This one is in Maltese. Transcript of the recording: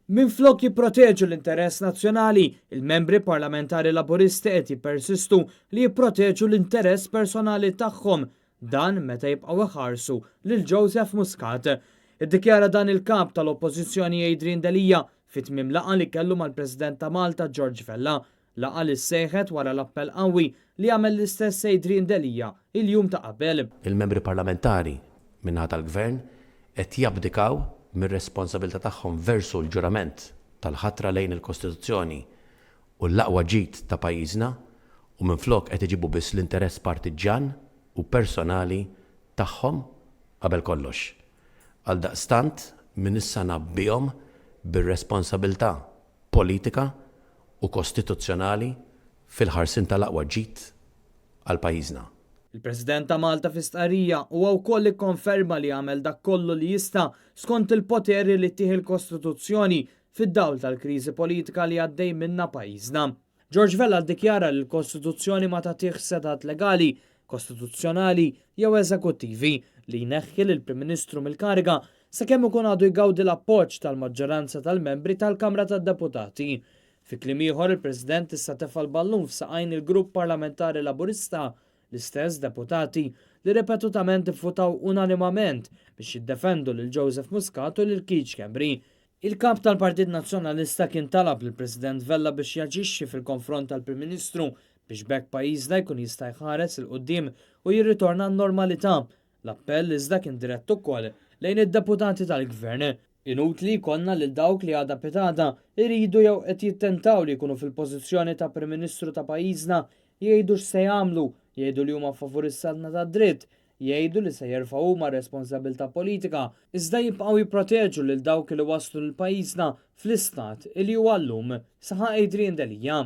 Minflok jipproteġu l-interess nazzjonali, il-membri parlamentari Laburisti qed jippersistu li jipproteġu l-interess personali tagħhom. Dan meta jibqgħu iħarsu lil Joseph Muscat. Iddikjara dan il-Kap tal-Oppożizzjoni Adrian Delia fi tmiem laqgħa li kellu mal-President ta' Malta George Vella. Laqgħa li ssejħet wara l-appell qawwi li għamel l-istess Adrian Delia il-jum ta' qabel. Il-membri parlamentari min-naħa tal-Gvern qed jabdikaw mir-responsabilità tagħhom versu l-ġurament tal-ħatra lejn il-Kostituzzjoni u l-aqwa ġid ta' pajjiżna u minflok qed iġibu biss l-interess partiġġjan u personali tagħhom qabel kollox. Għaldaqstant minn issa ngħabbihom bir-responsabilità politika u kostituzzjonali fil-ħarsien tal-aqwa ġid għal pajjiżna. Il-President ta' Malta fi stqarrija huwa wkoll ikkonferma li għamel dak kollu li jista' skont il-poteri li ttih il-Kostituzzjoni fid-dawl tal-kriżi politika li għaddej minnha pajjiżna. George Vella ddikjara li l-Kostituzzjoni ma tagħtihx setgħat legali, kostituzzjonali jew eżekuttivi li jneħħi lill-Prim Ministru mill-kariga sakemm ikun għadu jgawdi l-appoġġ tal-maġġoranza tal-membri tal-Kamra tad-Deputati. Fi kliem ieħor, il-President issa tefa' l-ballun f'saqajn il-Grupp Parlamentari Laburista, l-istess deputati li ripetutament ivvutaw unanimament biex jiddefendu lil Joseph Muscat u lil Keith Schembri. Il-Kap tal-Partit Nazzjonalista kien talab lill-President Vella biex jaġixxi fil-konfront tal-Prim Ministru biex b'hekk pajjiżna jkun jista' jħares 'il quddiem u jirritorna għan-normalità. L-appell iżda kien dirett ukoll lejn id-deputati tal-Gvern. Inutli jkollna lil dawk li għada pitgħada jridu jew qed jittentaw li jkunu fil-pożizzjoni ta' Prim Ministru ta' pajjiżna jgħidu x'se jagħmlu, jgħidu li huma favur is-saltna tad-dritt, jgħidu li se jerfgħu huma r-responsabbiltà politika, iżda jibqgħu jipproteġu lil dawk li wasslu lil pajjiżna fl-istat li huwa llum, saħaq Adrian Delia.